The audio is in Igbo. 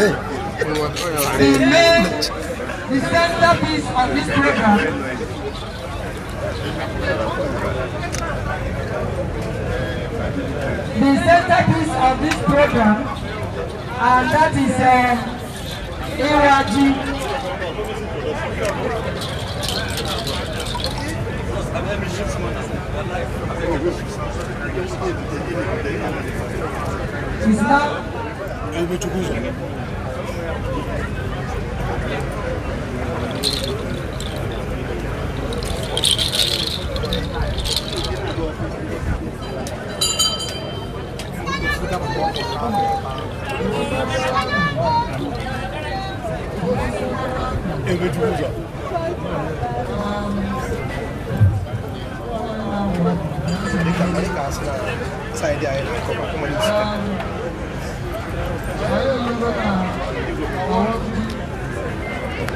The centerpiece of this program, the centerpiece of this program, and that is Iwaji. It's not.